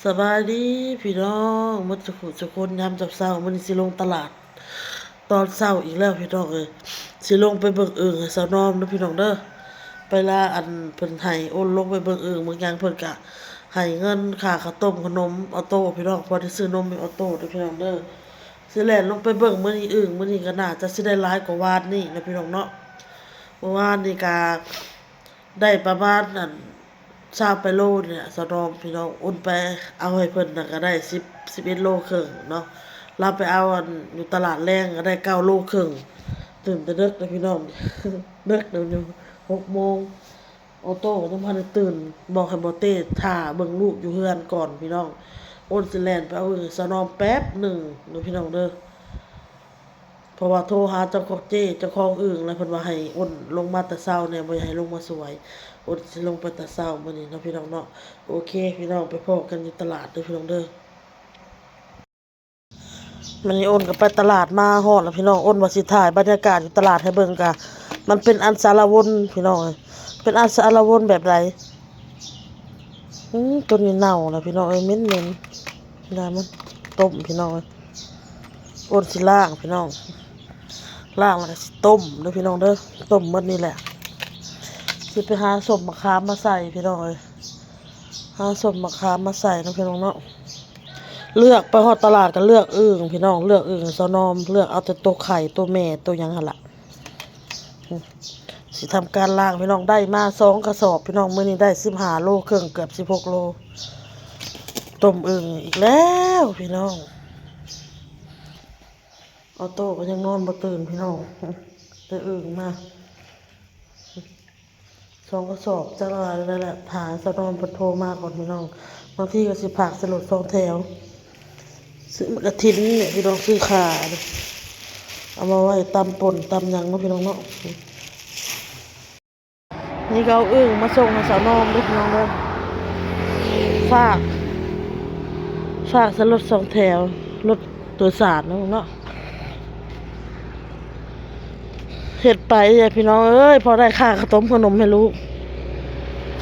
ສະບາຍດີພີ່ນ້ອງໝົດສູ່ຜູ້ສູ່ຄົນ ຍາມເຊົ້າໆ ມື້ນີ້ຊິລົງຕະຫຼາດຕອນເຊົ້າອີກແລ້ວພີ່ນ້ອງເອີຍ. ຊິລົງໄປເບິ່ງອຶ່ງໃຫ້ສາວນອມເດີພີ່ນ້ອງເດີ. ໄປລາອັນເພິ່ນໃຫ້ໂອນລົງໄປເບິ່ງອຶ່ງເບິ່ງຫຍັງ ເພິ່ນກະໃຫ້ເງິນຄ່າເຂົ້າຕົ້ມຂະໜົມອໍໂຕ້ພີ່ນ້ອງ ພໍໄດ້ຊື້ນົມໃຫ້ອໍໂຕ້ເດີພີ່ນ້ອງເດີ. ຊິແລ່ນລົງໄປເບິ່ງມື້ນີ້ອຶ່ງ ມື້ນີ້ກະໜ້າຈະຊິໄດ້ຫຼາຍກວ່າວານນີ້ນະພີ່ນ້ອງເນາະ. ເມື່ອວານນີ້ກະ ໄດ້ປະມານອັນຊາວປາຍໂລນີ້ແຫຼະສາວນອມພີ່ນ້ອງ. ໂອນໄປເອົາໃຫ້ເພິ່ນນະກະໄດ້ສິບ ສິບເອັດໂລເຄິ່ງເນາະ. ລາວໄປເອົາອັນຢູ່ຕະຫຼາດແລງກະໄດ້ເກົ້າໂລເຄິ່ງ. ຕື່ນແຕ່ເດິກເດີພີ່ນ້ອງ ເດິກເດີ ຫົກໂມງ. ອໍໂຕ້ກະຍັງບໍ່ທັນໄດ້ຕື່ນ ບອກໃຫ້ບໍ່ເຕ້ຖ້າເບິ່ງລູກຢູ່ເຮືອນກ່ອນພີ່ນ້ອງ. ໂອນຊິແລ່ນໄປເອົາໃຫ້ສາວນອມແປັບໜຶ່ງເດີພີ່ນ້ອງເດີ. ເພາະວ່າໂທຫາເຈົ້າຂອງເຈ້ ເຈົ້າຂອງອຶ່ງແລ້ວ ເພິ່ນວ່າໃຫ້ໂອນລົງມາແຕ່ເຊົ້າແດ່ ບໍ່ຢາກໃຫ້ລົງມາສວຍ. ໂອນຊິລົງໄປແຕ່ເຊົ້າມື້ນີ້ເນາະພີ່ນ້ອງເນາະ. ໂອເຄພີ່ນ້ອງ ໄປພໍ້ກັນຢູ່ຕະຫຼາດເດີພີ່ນ້ອງເດີ. ມື້ນີ້ໂອນກະໄປຕະຫຼາດມາຮອດແລ້ວພີ່ນ້ອງ. ໂອນວ່າຊິຖ່າຍບັນຍາກາດຢູ່ຕະຫຼາດໃຫ້ເບິ່ງ ກະມັນເປັນອັນສາລະວົນພີ່ນ້ອງເອີຍ. ເປັນອັນສາລະວົນແບບໃດ? ອື ໂຕນີ້ເນົ່າແລ້ວພີ່ນ້ອງເອີຍ ເໝັນໆ. ຢ່າມັນຕົ້ມພີ່ນ້ອງເອີຍ. ໂອນຊິລ້າງພີ່ນ້ອງ ລ້າງແລ້ວກະຊິຕົ້ມເດີພີ່ນ້ອງເດີ. ຕົ້ມໝົດນີ້ແຫຼະ ຊິໄປຫາສົ້ມມະຂາມມາໃສ່ພີ່ນ້ອງເອີຍ. ຫາສົ້ມມະຂາມມາໃສ່ເນາະພີ່ນ້ອງເນາະ. ເລືອກ ໄປຮອດຕະຫຼາດກະເລືອກອຶ່ງພີ່ນ້ອງ ເລືອກອຶ່ງໃຫ້ສາວນອມ ເລືອກເອົາແຕ່ໂຕໄຂ່ໂຕແມ່ໂຕຫຍັງຫັ້ນລະ. ຊິທຳການລ້າງພີ່ນ້ອງ ໄດ້ມາສອງກະສອບພີ່ນ້ອງ. ມື້ນີ້ໄດ້ສິບຫ້າໂລເຄິ່ງ ເກືອບສິບຫົກໂລ. ຕົ້ມອຶ່ງອີກແລ້ວພີ່ນ້ອງ. ອໍໂຕ້ກະຍັງນອນບໍ່ຕື່ນພີ່ນ້ອງ ໄດ້ອຶ່ງມາສອງກະສອບ. ຈັກລະວ່າແນວໃດແຫຼະ ຖ້າສາວນອມເພິ່ນໂທມາກ່ອນພີ່ນ້ອງ. ບາງທີກະຊິຝາກໃສ່ລົດສອງແຖວ ຊື້ໝາກກະທິນນີ້ພີ່ນ້ອງ ຊື້ຂ່າ ເອົາມາໄວ້ຕຳປົ່ນຕຳຫຍັງເນາະພີ່ນ້ອງເນາະ. ນີ້ກະເອົາອຶ່ງມາສົ່ງໃຫ້ສາວນອມເດີພີ່ນ້ອງເດີ. ຝາກ ຝາກໃສ່ລົດສອງແຖວ ລົດໂດຍສານເນາະ ເຮັດໄປແຫຼະພີ່ນ້ອງເອີຍ ພໍໄດ້ຄ່າເຂົ້າຕົ້ມເຂົ້າໜົມໃຫ້ລູກ.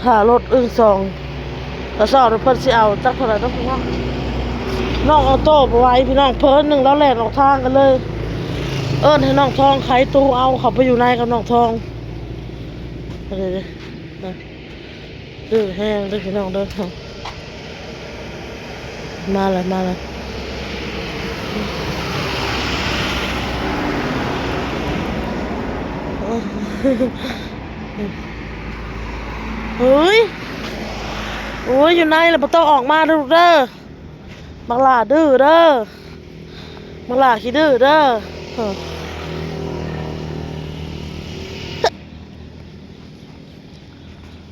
ຖ້າລົດອຶ່ງສອງກະສອບ ເພິ່ນຊິເອົາຈັກເທົ່າໃດເນາະພີ່ນ້ອງ. ນ້ອງອໍໂຕ້ບໍ່ໄຫວພີ່ນ້ອງ ເພີ້ນໜຶ່ງລາວແລ່ນອອກທາງກະເລີຍ ເອີ້ນໃຫ້ນ້ອງທອງໄຂຕູ້ເອົາ ເຂົ້າໄປຢູ່ໃນກັບນ້ອງທອງ. ເອີ ດື້ແຮງເດີພີ່ນ້ອງເດີ. ມາແລ້ວ ມາແລ້ວ. ເຮີ້ຍ ໂອ້ຍ ຢູ່ໃນລະບໍ່ຕ້ອງອອກມາເດີລູກເດີ. ບັກຫຼ້າດື້ເດີ ບັກຫຼ້າຂີ້ດື້ເດີ.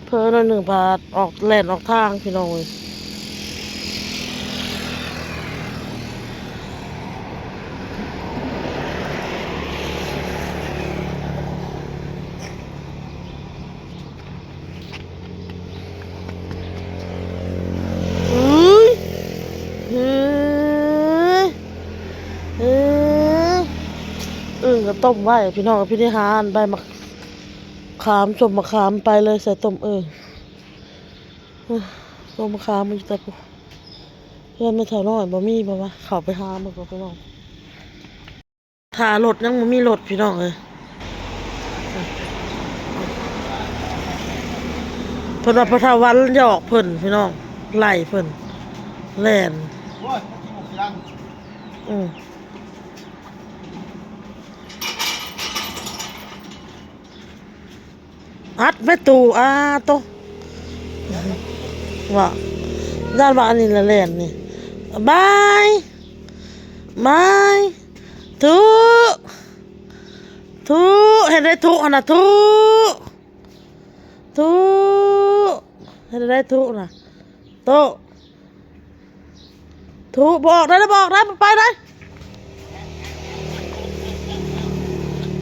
ເພີ້ໜ້ອຍໜຶ່ງບາດ ອອກ ແລ່ນອອກທາງພີ່ນ້ອງເອີຍ. ເຮີ້ຍ ເຮີ້ຍ ເຮີ້ຍ ອຶ່ງກະຕົ້ມໄວ້ພີ່ນ້ອງ. ພິນິຫານ ໃບມະຂາມ ສົ້ມມະຂາມໄປເລີຍ ໃສ່ຕົ້ມອຶ່ງ. ຕົ້ມມະຂາມມັນຢູ່ແຕ່ ເຮືອນແມ່ເຖົ້ານ້ອຍບໍ່ມີບໍ່ວະ? ເຂົ້າໄປຫາມັນກ່ອນພີ່ນ້ອງ. ຖ້າລົດ ຍັງບໍ່ມີລົດພີ່ນ້ອງເອີຍ. ເພິ່ນວ່າພໍ່ທ້າວວັນຢອກເພິ່ນພີ່ນ້ອງ ໄລ່ເພິ່ນແລ່ນ. ອື ອັດແມ່ຕູ້ ອາໂຕ ວ່າ ຢ້ານວ່າອັນນີ້ລະແລ່ນນີ້. ບາຍ ບາຍ ທຸ ທຸ ເຮັດໄດ້ທຸຫັ້ນນະ ທຸ ທຸ ເຮັດໄດ້ທຸນະ ໂຕ. ທຸ ບໍ່ອອກໄດ້ ບໍ່ອອກໄດ້ ບໍ່ໄປໄດ້.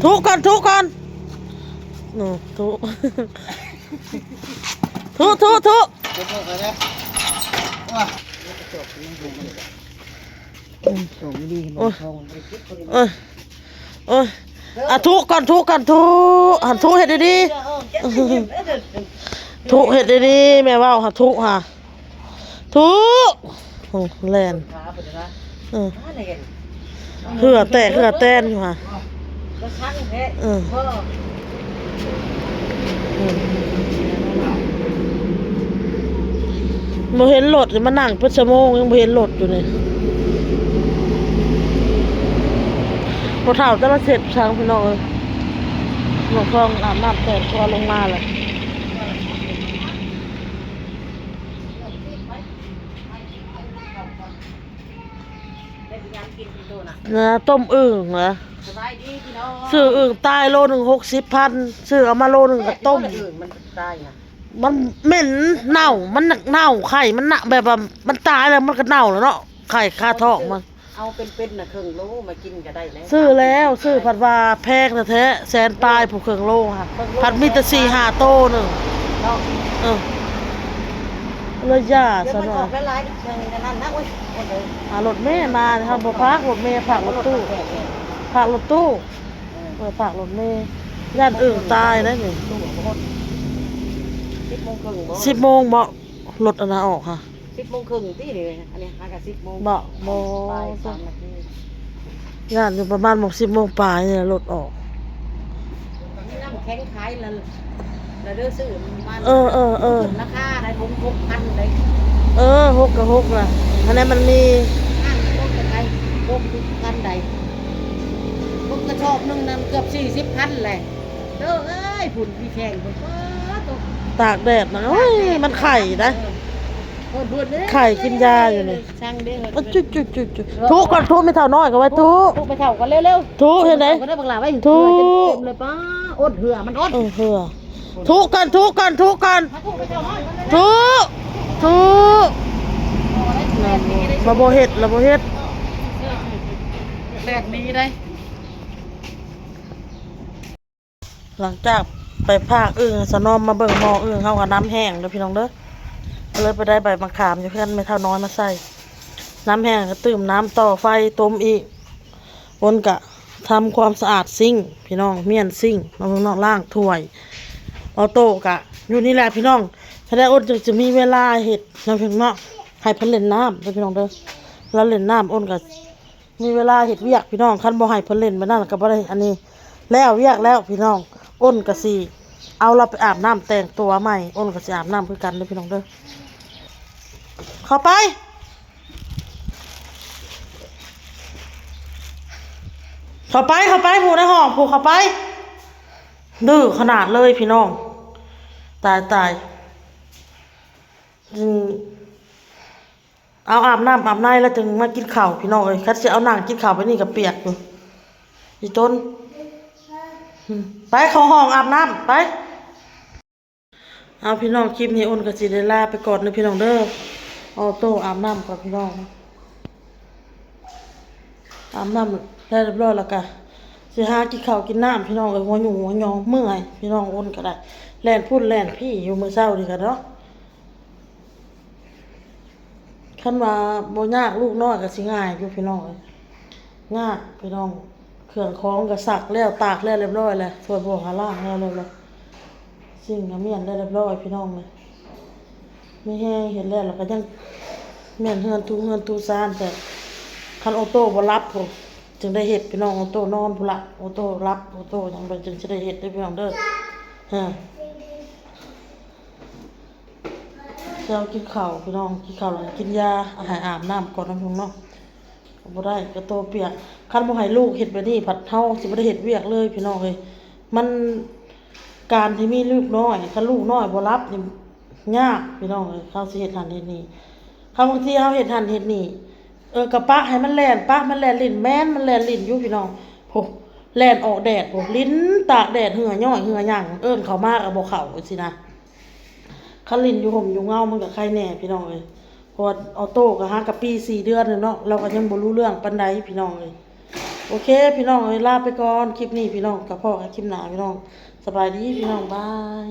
ທຸກ່ອນ ທຸກ່ອນ ໂອ້ ທຸ ທຸ ທຸ ທຸ. ໂອ້ຍ ໂອ້ຍ ໂອ້ຍ ອະ ທຸກ່ອນ ທຸກ່ອນ ທຸ ຫັ້ນ ທຸເຮັດດີໆ ທຸເຮັດດີໆ ແມ່ເວົ້າຫາ ທຸຫາ. ທຸກ ໂອ້ ແລ່ນ ເອີ ເຫື່ອແຕກເຫື່ອແຕນຢູ່ຫັ້ນ ເອີ ບໍ່ເຫັນລົດ ມານັ່ງເປັນຊົ່ວໂມງ ຍັງບໍ່ເຫັນລົດຢູ່ນີ້ ພໍ່ເຖົ້າຈະມາເຊັດສັງ ພີ່ນ້ອງເອີຍ ນ້ອງທອງອາບນ້ຳແຕ່ງຕົວລົງມາແລ້ວ. ເອີ ຕົ້ມອຶ່ງນະ ສະບາຍດີພີ່ນ້ອງ ຊື້ອຶ່ງຕາຍໂລໜຶ່ງຫົກສິບພັນ ຊື້ເອົາມາໂລໜຶ່ງກໍຕົ້ມ ອຶ່ງມັນຕາຍນະ ມັນເໝັນເນົ່າ ມັນເນົ່າ ໄຂ່ມັນນະ ແບບວ່າມັນຕາຍແລ້ວມັນກໍເນົ່າແລ້ວເນາະ ໄຂ່ຄາທ້ອງມັນ ເອົາເປັນໆນະ ເຄິ່ງໂລມາກິນກໍໄດ້ແລ້ວ ຊື້ແລ້ວ ຊື້ພັດວ່າແພງແທ້ໆ ແສນປາຍພຸ້ນ ເຄິ່ງໂລຫັ້ນ ເຄິ່ງໂລ ພັດມີແຕ່ສີ່ຫ້າໂຕໜຶ່ງເນາະ ເອີ ເລີຍຢ່າຊະເນາະ ມັນອອກຫຼາຍໆ ເຄິ່ງນັ້ນນະ ໂອ້ຍ ໂອ້ຍ ອ່າ ລົດເມມາ ເຮົາບໍ່ພາກລົດເມ ພາກລົດຕູ້ ພາກລົດຕູ້ ເອີ ພາກລົດເມ ຢ້ານອຶ່ງຕາຍໄດ໋ນີ້ ສິບໂມງເຄິ່ງບໍ່ ສິບໂມງບໍ່ ລົດອັນນັ້ນອອກຫະ ສິບໂມງເຄິ່ງຕິນີ້ ອັນນີ້ຫາກະສິບໂມງ ບໍ່ ບໍ່ ປາຍສາມນາທີ ຢ້ານຢູ່ປະມານໝ່ອງສິບໂມງປາຍນີ້ລະລົດອອກ ມີນ້ຳແຂງຂາຍລະ ລະເດີຊື້ມາ ເອີ ເອີ ເອີ ຂຶ້ນລາຄາໄດ໋ ຫົກ ຫົກພັນໄດ໋ ເອີ ຫົກກະຫົກລະ ອັນນັ້ນມັນມີ ຫ້າງຕົກໄດ້ ຫົກພັນໄດ໋ ຕົກກະສອບໜຶ່ງນັ້ນເກືອບສີ່ສິບພັນແຫຼະ ເດີເອີຍ ພຸ້ນມີແຂງພຸ້ນ ປາດໂທ້ ຕາກແດດນະ ໂອ້ຍ ມັນໄຂ່ໄດ໋ ເອີ ເອີ ໄຂ່ກິນຢາຢູ່ນີ້ ຊ່າງເດ້ ເອີ ຈຸໆໆໆ ທຸກກ່ອນ ທຸກແມ່ເຖົ້ານ້ອຍກໍໄວ້ ທຸກ ທຸກແມ່ເຖົ້າກ່ອນເລັວໆ ທຸກເຮັດໃດ ທຸກເຮັດໃດບັກຫຼ້າໄວ້ ທຸກ ເອີ ເຫື່ອມັນອົດ ເອີ ເຫື່ອ ທຸກກ່ອນ ທຸກກ່ອນ ທຸກກ່ອນ ມາທຸກແມ່ເຖົ້ານ້ອຍກ່ອນເລັວໆ ທຸກ ທຸກ ບໍ່ໄດ້ ລະບໍ່ເຮັດ ລະບໍ່ເຮັດ ແດດນີ້ໄດ໋. ຫຼັງຈາກໄປພາກອຶ່ງ ສະໜອມມາເບິ່ງໝໍ້ອຶ່ງ ເຮົາກໍນ້ຳແຫ້ງເດີພີ່ນ້ອງເດີ ກໍເລີຍໄປໄດ້ໃບມະຂາມຢູ່ເຮືອນແມ່ເຖົ້ານ້ອຍມາໃສ່ ນ້ຳແຫ້ງກໍຕື່ມນ້ຳຕໍ່ໄຟຕົ້ມອີກ ອ້ນກະທຳຄວາມສະອາດຊິງ ພີ່ນ້ອງ ມ້ຽນຊິງເນາະ ພີ່ນ້ອງ ລ້າງຖ້ວຍ ອອໂຕ້ກະຢູ່ນີ້ແຫຼະພີ່ນ້ອງ ຄັນໄດ້ອ້ນຈຶ່ງຈະມີເວລາເຮັດເນາະພີ່ນ້ອງ ໃຫ້ເພິ່ນຫຼິ້ນນ້ຳເດີພີ່ນ້ອງເດີ ລາວຫຼິ້ນນ້ຳອ້ນກະ ມີເວລາເຮັດວຽກພີ່ນ້ອງ ຄັນບໍ່ໃຫ້ເພິ່ນຫຼິ້ນແບບນັ້ນກໍບໍ່ໄດ້ອັນນີ້ ແລ້ວວຽກແລ້ວພີ່ນ້ອງ ອ້ນກໍຊິເອົາລາວໄປອາບນ້ຳແຕ່ງຕົວໃໝ່ ອ້ນກໍຊິອາບນ້ຳຄືກັນເດີພີ່ນ້ອງເດີ ເຂົ້າໄປ ເຂົ້າໄປ ເຂົ້າໄປ ຜູ້ໃນຫ້ອງຜູ້ ເຂົ້າໄປ ດື້ຂະໜາດເລີຍພີ່ນ້ອງ ຕາຍ ຕາຍ ອືມ ເອົາອາບນ້ຳອາບໃນແລ້ວຈຶ່ງມາກິນເຂົ້າພີ່ນ້ອງເອີຍ ຄັນຊິເອົານັ່ງກິນເຂົ້າໄປນີ້ກໍປຽກຢູ່ ອີຕົນ ໄປເຂົ້າຫ້ອງອາບນ້ຳໄປ ເອົາພີ່ນ້ອງ ຄລິບນີ້ອ້ນກໍຊິໄດ້ລາໄປກ່ອນເດີພີ່ນ້ອງເດີ ອອໂຕ້ອາບນ້ຳກ່ອນພີ່ນ້ອງ ອາບນ້ຳແລ້ວຮຽບຮ້ອຍແລ້ວກໍຊິຫາກິນເຂົ້າກິນນ້ຳພີ່ນ້ອງເອີຍ ຫົວຫຍຸ້ງຫົວຫຍອງເມື່ອຍພີ່ນ້ອງ ອ້ນກໍໄດ້ແລ່ນພຸ້ນແລ່ນພີ້ຢູ່ມື້ເຊົ້ານີ້ກໍເນາະ. ຄັນວ່າບໍ່ຍາກລູກນ້ອຍກໍຊິງ່າຍຢູ່ພີ່ນ້ອງເອີຍ ຍາກພີ່ນ້ອງ ເຄື່ອງຂອງກໍຊັກແລ້ວ ຕາກແລ້ວຮຽບຮ້ອຍແລ້ວ ຖ້ວຍບ່ວງກໍລ້າງແລ້ວ ແລ້ວ ແລ້ວ ຊິງກໍມ້ຽນແລ້ວຮຽບຮ້ອຍພີ່ນ້ອງເອີຍ ມີແຮງເຮັດແລ້ວ ແລ້ວກໍຍັງມ້ຽນເຮືອນ ຖູເຮືອນ ຖູຊານ ແຕ່ຄັນໂອໂຕ້ບໍ່ຫຼັບພຸ້ນ ຈຶ່ງໄດ້ເຮັດພີ່ນ້ອງ ໂອໂຕ້ນອນພຸ້ນລະ ໂອໂຕ້ຫຼັບ ໂອໂຕ້ຫຍັງ ຈັ່ງຊິໄດ້ເຮັດເດີພີ່ນ້ອງເດີ ເອີ. ເຈົ້າກິນເຂົ້າພີ່ນ້ອງ ກິນເຂົ້າແລ້ວກິນຢາ ໃຫ້ອາບນ້ຳກ່ອນນະພີ່ນ້ອງເນາະ ກໍບໍ່ໄດ້ ກໍຕົວປຽກ ຄັນບໍ່ໃຫ້ລູກເຮັດແບບນີ້ ພັດເຮົາຊິບໍ່ໄດ້ເຮັດວຽກເລີຍພີ່ນ້ອງເອີຍ ມັນ ການທີ່ມີລູກນ້ອຍ ຄັນລູກນ້ອຍບໍ່ຫຼັບນີ້ຍາກພີ່ນ້ອງເອີຍ ເຮົາຊິເຮັດຫັ້ນເຮັດນີ້ ຄັນບາງທີເຮົາເຮັດຫັ້ນເຮັດນີ້ ເອີ ກໍປະໃຫ້ມັນແລ່ນ ປະມັນແລ່ນຫຼິ້ນ ແມ່ນມັນແລ່ນຫຼິ້ນຢູ່ພີ່ນ້ອງ ໂອ້ ແລ່ນອອກແດດ ໂອ້ ຫຼິ້ນຕາກແດດ ເຫື່ອຍ້ອຍເຫື່ອຫຍັງ ເອີ້ນເຂົາມາກໍບໍ່ເຂົ້າ ຈັ່ງຊີ້ນະ. ຄັນຫຼິ້ນຢູ່ຮົ່ມຢູ່ເງົາມັນກໍໄຄແດ່ພີ່ນ້ອງເອີຍ ເພາະວ່າອອໂຕ້ກໍຫາກະປີສີ່ເດືອນແລ້ວເນາະ ລາວກໍຍັງບໍ່ຮູ້ເລື່ອງປານໃດພີ່ນ້ອງເອີຍ. ໂອເຄພີ່ນ້ອງເອີຍ ລາໄປກ່ອນຄລິບນີ້ພີ່ນ້ອງ ກໍພໍ້ກັນຄລິບໜ້າພີ່ນ້ອງ ສະບາຍດີພີ່ນ້ອງ ບາຍ.